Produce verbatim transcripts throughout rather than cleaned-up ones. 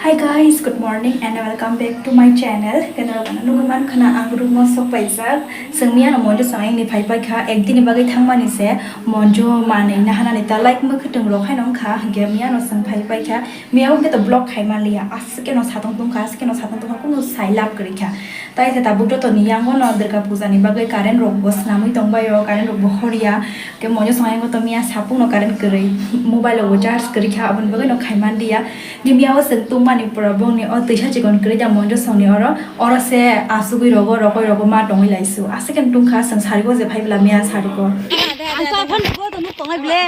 Hi guys, good morning and welcome back to my channel. Khe norok ano nugwi mankha na ang room o sok paijak. Chwng miya no Monjo chwng ani phai paikha, ek din ni bagwi thangmani se Monjo manwi nahanani ta like mwkhwtwng rok haino wngkha, hwnkhe miya no chwng phai paikha. Miya o khe to vlog khai manliya, aswk khe no satong tongkha, aswk khe no satong tongkha, kunu sai lab kwrwi kha. Tai se tabuk joto ni yango no Durga puja ni bagwi current rok bo swnamwi tongbaio, current rok bo horya. Khe Monjo chwng ani to miya sapung no current kwrwi, mobile rok bo charge kwrwi kha, aboni bagwi no khai manliya. Gimia o chwng tungmani pura bongni o twisa chikon kwrwi da Monjo songni oro, oro se asugwi rogo, rokoi rogo ma tongwi laisu. Aswk khe tungkha chwng sariko je phai bwla miya sariko. Ang to aphano bo tongno tongai ble.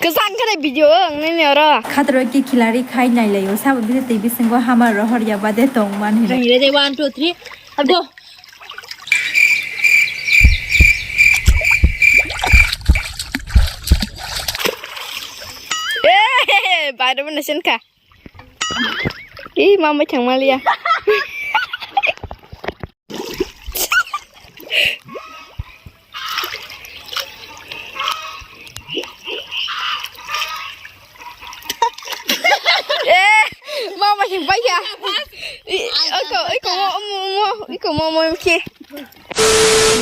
Kwchang khe video ang nini oro. Khatro ki khilari khai nai laio, sabo bisi twi bisingo hamar rohor ya bade tong man hin. Rang re de one, two, three. Ado. Eh, bai da bana sen kha. Ih, mama chang malia. Eh, mama chang bai ya. Ih, iko, iko mo, mo, mo, iko mo, mo, ke.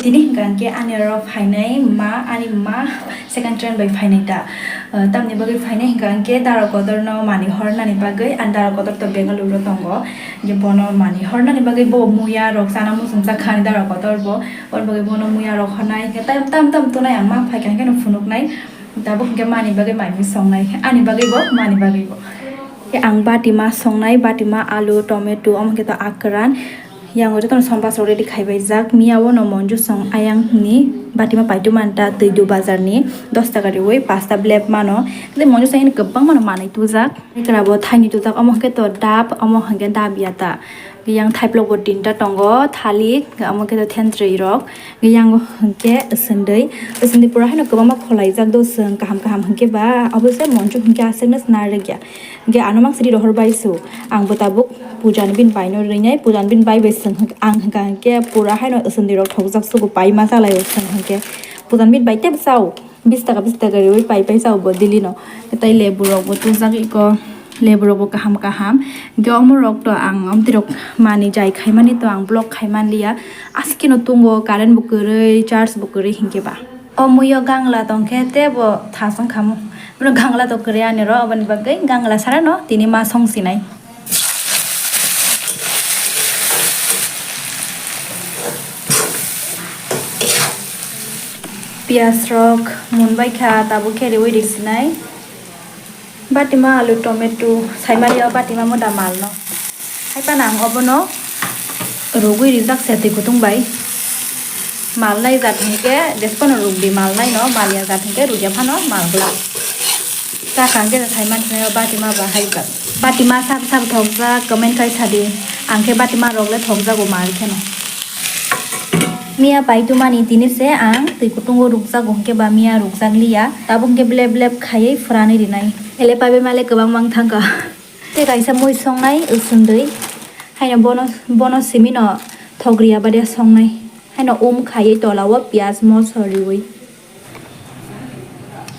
Tini hwnkha hwnkhe ani oro phainai ma, ani ma second train bai phainai ta. Uh, tamni bagwi phainai hwnkha hwnkhe Dara Kotor no mani hornani bagwi, and Dara Kotor to Bengaluru o tongo. Je bono mani hornani bagwi bo muya rok chana muchung chakha ani Dara Kotor bo, oro bagwi bono muya rok hornai hwnkhe tam, tam, tam tunai ang ma phaikha hwnkhe no phunuknai. Tabuk hwnkhe mani bagwi mai mui songnai, ani bagwi bo, mani bagwi bo. Khe ang bati ma songnai, bati ma, alu, tomato, omo khe to akran. Yang jotono sombas rok ready khai bai jak. Miya o no Monju song ayang ni bati ma paitu manta twi do bazar ni dos taka riwi pasta blep mano. Tei Monju song ini kwbang mano manwi tujak. Ekra bo thaini tujak, omo khe to dab, omo hwnkhe dab ya ta. Yang thaiplok bo tinta tongo, thalik, omo khe to thentrwi rok. Yang hwnkhe swndwi, swndwi pura haino kwbangma khwlaijak do chwng kaham kaham hwnkhe ba, obo se Monju hwnkhe aswkno sna rwkya. Hwnkhe ano mang siri rohor bai su, ang bo tabuk puja ni bini bai no rwnai, puja ni bini bai bai swng hwnkhe ang hwnkha hwnkhe pura haino swndwi rok thokjak sugo pai ma chalai o chwng hwnkhe puja ni bini bai tei bwsao. Bis taka, bis taka riwi pai pai chao bo daily no. Tai lebu rok bo tujak iko, lebu rok bo kaham kaham. Hwnkhe omo rok to ang omtwi rok mani jai khai mani to ang vlog khai man liya. Aske no tungo, current bo kwrwi, charge bo kwrwi hwnkhe ba. O muiyo gangla tongkhe tei bo thas wngkha mo. Bono gangla to kwrwi ani ro, aboni bagwi gangla sara no tini ma song sinai. Piyaj rok munbai kha, tabuk khe riwi risinai. Batima alu, tomato, saimari o batima moda mal no. Hai phano ang obono rugwi rijak se twi kutung bai. Mal nai jat hinkhe jephano rugdi, mal nai no, mal ya jat hinkhe rugya phano mal glak. Chakha hwnkhe sai mansinai o batima ba hai jak. Batima sab sab thokjak, comment khai sadi. Ang khe batima rok le thokjago mal kheno. Miya paitumani tini se ang twi kutungo rukjago hwnkhe ba miya rukjak liya. Tabuk hwnkhe blep blep khaiwi phwranwi rinai. Ele paibai male kwbang mang thangkha. Tei kaisa mui songnai usundwi. Haino bono, bono simino thok riya badia songnai. Haino um khaiwi tolao piyaj moso riwi.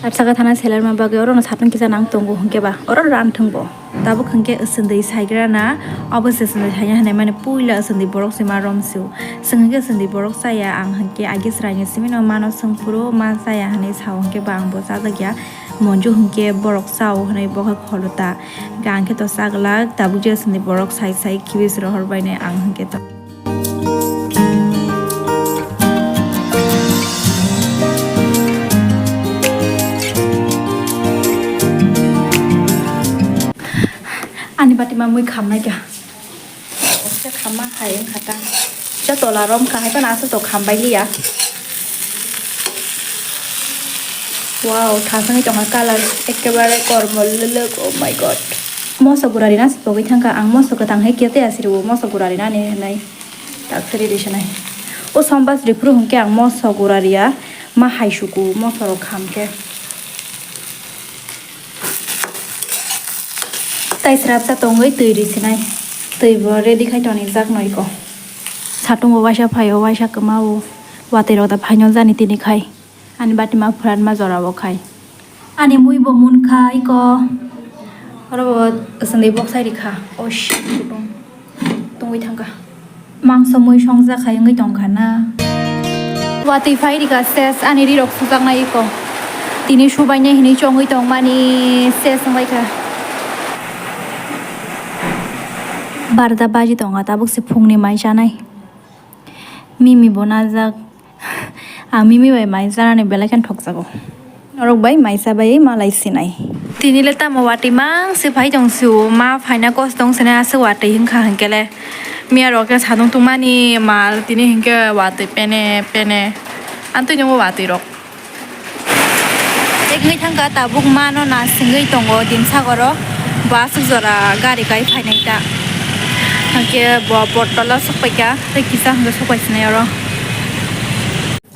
Absaka thana selerma bagwi orono satung kisa nang tongo hwnkhe ba oro ran thwngbo. Tabuk hwnkhe usundwi saigrana, obo se usundwi saina hinwi mani puila usundwi borok se ma romsio. Chwng hwnkhe usundwi borok chaya, ang hwnkhe agi chwraini simino mano swngphuru ma chaya hinwi sao hwnkhe ba ang bo chajakya. Monju hwnkhe borok chao hinwi bo khe kholo ta. Hwnkhe ang khe to chaglak, tabuk je usundwi borok sai sai khibis rohor bainai ang hwnkhe to. Ani bati ma mui khamnai kha. Khamma hai wngkha ta. Kisa tola rom kha hai phano aswk to khambai liya. Wow, thasungwi tongkha colour, ekebare kormo lwlwk, oh my god. Moso gurari na se pogwi thangkha, ang moso kwthang hai kete asiriwo, moso gurari nani hinwi tak siri risinai. O sombas riphuru hwnkhe ang moso gurariya, ma hai suku moso rok khamkhe. Tai srapsa tongwi twi risinai, twi bo ready khai tonijak noiko. Satungo waisa phaio, waisa kwmao, watwi rok da phaino jani tini khai. Ani batima phwranma jorao khai. Ani mui bo munkha iko. Oro bo chwngni bok sai rikha. Oh shit, kutung. Tungwi thangkha. Mangso mui songjak hai wngwi tongkha na. Watwi phai rikha ses, ani rirok sujaknai iko. Tini subainai hinwi chongwi tongmani ses wngbaikha. Barda baji tonga, tabuk se phungni mai chanai. Mimi bo najak. Ang mimi bai mai chanani belai kheno thokjago. Norok bai maisa bai malai sinai. Tini le tamo watwi mang se phai tong sio, ma phaina kos tong sinai aswk watwi hinkha hinkhe le. Miya rok khe sadung tungmani mal tini hinkhe watwi pene pene. Antwi nungbo watwi rok. Ek wngwi thangkha tabuk mano na singwi tongo Dimsagoro. Bo aswk jora gari kai phainai ta. Hinkhe bo Bottola sokpaikha, tei kisa hinkhe sokpai sinai oro.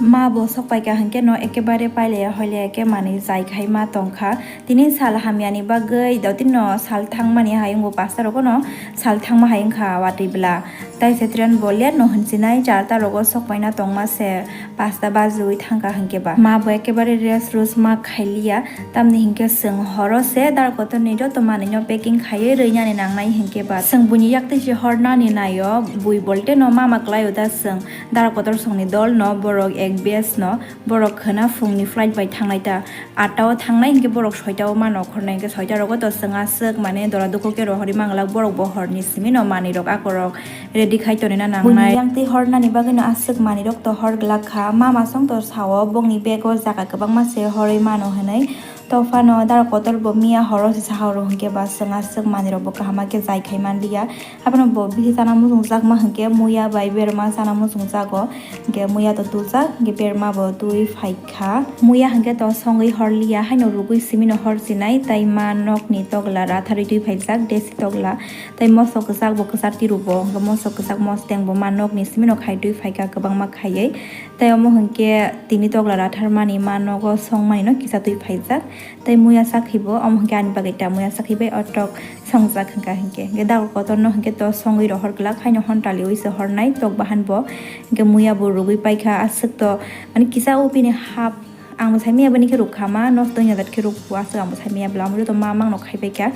Ma bo sokpaikha hinkhe no ekebare pailaya hoilaya khe manwi chai khai ma tongkha. Tini sal hamyani bagwi dotino sal thangmani hai wngbo pasta rogono sal thangma hai wngkha watwi bwla. Tai se train bo late no hinsinai charta rogo sokpaina tongma se pasta bajiwi thangkha hinkhe ba. Ma bo ekebare rest rus ma khailiya. Tamni hinkhe chwng horo se dar kotorni joto manwino packing khaiwi rwinani nangnai hinkhe ba. Chwng buini yaktwi se hornani naio, bui bolte no mama kwlaio da chwng. Dar kotor songni dol no borok ek batch no borok khwna phungni flight bai thangnai ta. Atta o thangnai hinkhe borok soita o mano khornai hinkhe soita rogo to chwng aswk mane dora dukhu khe rohorwi manglak borok bo horni simi no manwi rok akorok ready khai tonina nangnai. Buini yangtwi hornani bagwi no aswk manwi rok to hor glak kha. Mama song to sao bongni bag o jaga kwbangma se horwi mano hinwi. Tokphano dar kotor bo miya horo se sahoro hinkhe ba chwng aswk manwi rok bo kaham khe jai khai manliya. Abono bo bisi chana muchungjakma hinkhe muya bai berma chana muchungjago. Hinkhe muya to tuljak, hinkhe berma bo twi phaikha. Muya hinkhe to songwi horliya, haino rugwi simino horsinai, tai ma nokni tokla ratharwi twi phaijak, desi tokla. Tai moso kwchak bo kwchar tirubo, hinkhe moso kwchak mosteng bo ma nokni simino khai twi phaikha kwbangma khaiwi. Tai omo hinkhe tini tokla ratharmani ma nogo songmani no kisa twi phaijak. Tai muya sakhi bo, omo hinkhe ani bagwi ta muya sakhi bai o tok songjak hinkha hinkhe. Hinkhe dago kotorno hinkhe to songwi rohor glak, haino hontaliwi se hornai tok bahan bo. Hinkhe muya bo rugwi paikha, aswk to, mane, kisa o bini hap, ang bo saimanya bini khe rukha ma, nosto wngya dat khe rukphu, aswk ang bo saimanya bwla, omo joto ma mangno khaipaikha.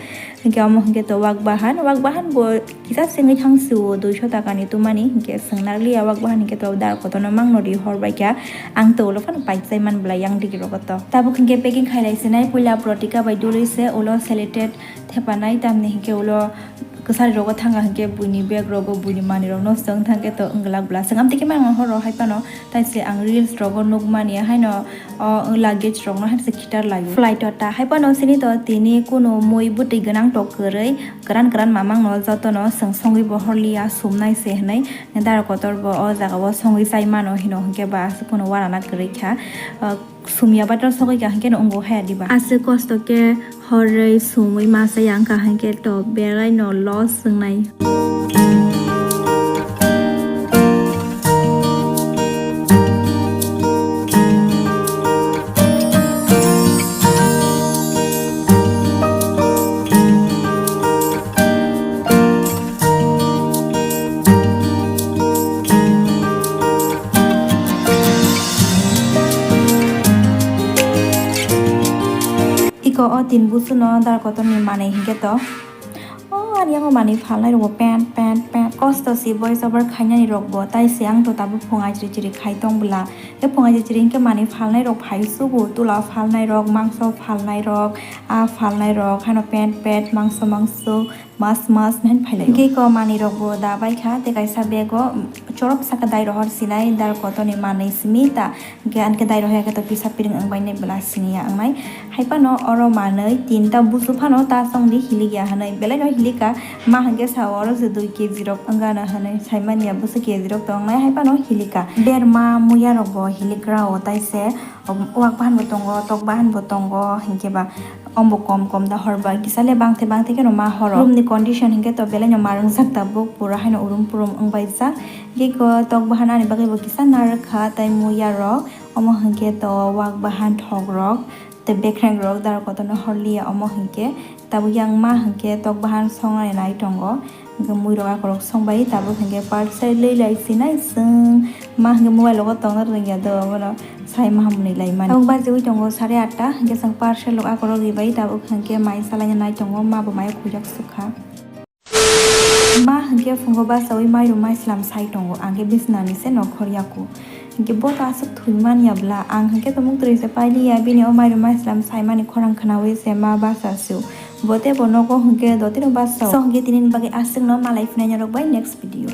Hinkhe omo hinkhe to wak bahan, wak bahan bo kisa sengwi thang sio, duiso takani tumani, hinkhe swngnarliya wak bahan hinkhe to dar kotorno mangno ri horbaikha, ang to ulo phano paisai man bwla yang digi rogo to. Tabuk hinkhe packing khailai sinai, puila Protika bai dulwi se ulo selected thepanai, tamni hinkhe ulo kwchari rogo thangkha hinkhe buini bag rogo buini manwi rokno swng thangkhe to wng glak bwla. Swng amtwi khe mano horo hai phano, tai se ang reels rogo nukmani haino o luggage rokno hai se khitar laio. Flight o ta hai phano sini to tini kunu mui bwtwi gwnang to kwrwi, kwran kwran mamang no joto no swng songwi bo horliya sumnai se hinwi. Dara kotor bo o jaga o songwi chai mano hino hinkhe ba aswk kunu uanana kwrwi kha. Sumya bator sogwi kaham khe no wngo haya diba? Aswk kosto khe horwi sumwi masa yang kaham khe to belai no loss wngnai. Iko o tin busuno dar kotorni manwi hinkhe to. O ani yango manwi phalnai rokbo pant, pant, pant. Kosto si voice over khainani rokbo, tai se ang to tabuk phung ai chiri chiri khai tong bwla. Khe phung ai chiri chiri hinkhe manwi phalnai rok phai sugo, tula phalnai rok, mangso phalnai rok, a phalnai rok, hano pant, pant, mangso, mangso. Mas mas nahini phailai. Hinkhe iko manwi rok bo da bai kha, tei kaisa bag o chorop saka dai rohor sinai dar kotorni manwi simi ta. Hinkhe ani khe dai rohor ya khe to pisa piring wng bai nai bwla sini ya wngnai. Hai phano oro manwi tinta busu phano ta song di hilik ya hinwi belai no hilik kha. Ma hinkhe sa o oro se dui K G rok wng gana hinwi sai man ya busu K G rok to wngnai hai phano hilik kha. Berma muya rok bo hilik gra o tai se. Wak bahan bo tongo, tok bahan bo tongo, hinkhe ba omo kom kom da hor ba kisa le bangthe bangthe kheno ma horo. Room ni condition hinkhe to belai no ma rwngjak tabuk, pura haino urum purum wng bai jak. Hinkhe ko tok bahan ani bagwi bo kisa narwk kha, tai muya rok omo hinkhe to wak bahan thok rok tei bekreng rok dara kotorno hor liya omo hinkhe. Tabuk yang ma hinkhe tok bahan songnani nai tongo. Hwnkhe muirok akorok songbai tabuk hwnkhe parcel loi lai sinai chwng. Ma hwnkhe mobile rogo tongna rwngya do, abono sai mahamni lai mani. Tabuk bajiwi tongo sare atta, hwnkhe chwng parcel rok akorok ribai tabuk hwnkhe mai salaina nai tongo, ma bo mai khuijak sukha. Ma hwnkhe phungo basawi mairum maislam sai tongo, ang khe bisnani se nokhor yaku. Hwnkhe bo to aswk thwi manya bla, ang hwnkhe to muktwi se pailiya, bini o mairum maislam saimani khorang khwnawi se ma basa su. Bo tei bo nogo hwnkhe dotino basa. So hwnkhe tinini bagwi aswkno malai phinaina rok bai next video.